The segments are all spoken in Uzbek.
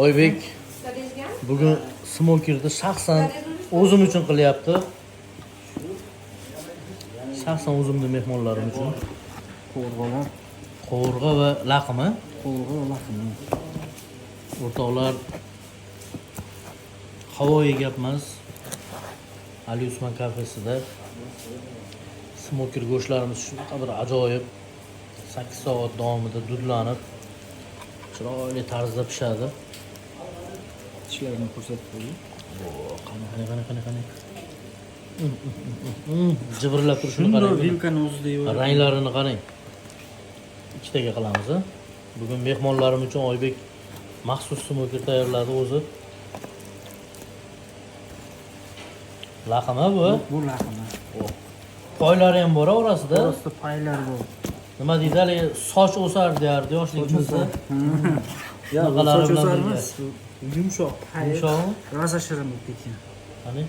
Oybek bugun smokerni shaxsan o'zim uchun qilyapti. Shaxsan o'zimni mehmonlarim uchun. Qovurg'alar, Qovurg'a va laqimi. Qovurg'a va laqimi. O'rtoqlar, havoyi gap emas. Ali Usmon kafesida smoker go'shtlarimiz shunaqa bir ajoyib 8 soat davomida dudlanib, chiroyli tarzda pishadi. Tishlarini ko'rsatib qo'ying. Qani, qani, qani, qani, qani. Jibrillab turishini Shundoq qarang. Vilkani o'zida yeyveradi. Ranglarini qarang. Ikkitaga qilamiz, a? Bugun mehmonlarim uchun Oybek maxsus smoker tayyorladi o'zi. Laqimi bu? Bu laqimi. Oh. Poylari ham bor orasida. Orasida paylar bor. Nima deydi, haligi soch o'sar deyardi yoshligimizda. Ya, bu Bunaqalari soch bilan o'sar birga. emas. Bu yumshoq pay. Yumshoqmi? Rosa shirin bo'lib ketgan. Qani?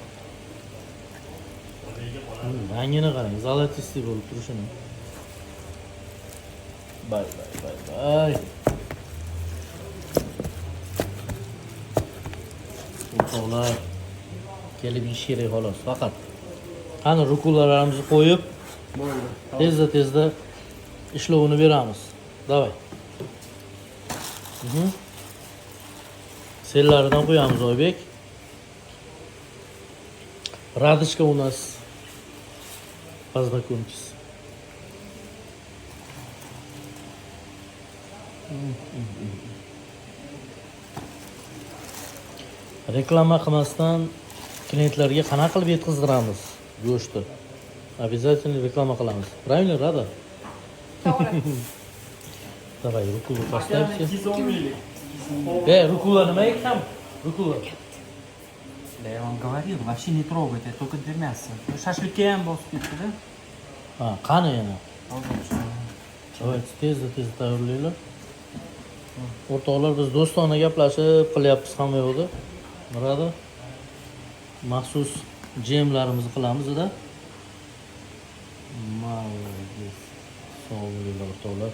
Rangini qarang, zолотистый bo'lib turishini. Bay bay bay bay. O'rtoqlar, kelib yeyish kerak xolos, faqat. Qani rukulalarimizni qo'yib, Bo'ldi. tezda tezda ishlovini beramiz. Давай. Sellaridan qo'yamiz Oybek. Радочка у нас. Познакомьтесь. Reklama qilmasdan klientlarga qanaqa qilib yetkazdiramiz go'shtni? Обязательно reklama qilamiz. Правильно, Rada? To'g'ri. Давай, rukula поставьте. 210 minglik. Rukula nimaga kam? Rukula. Да я вам говорил, вообще не трогать, это только для мяса. Shashlikka ham bosib ketdi-da. Ha, qani yana? Hozir chiqaman. Давайте tezda tezda tayyorlaylar. O'rtoqlar, biz do'stona gaplashib qilyapmiz hamma yoqda. Rada. Maxsus jemlarimizni qilamiz-da. Молодец. Sog' bo'linglar o'rtoqlar.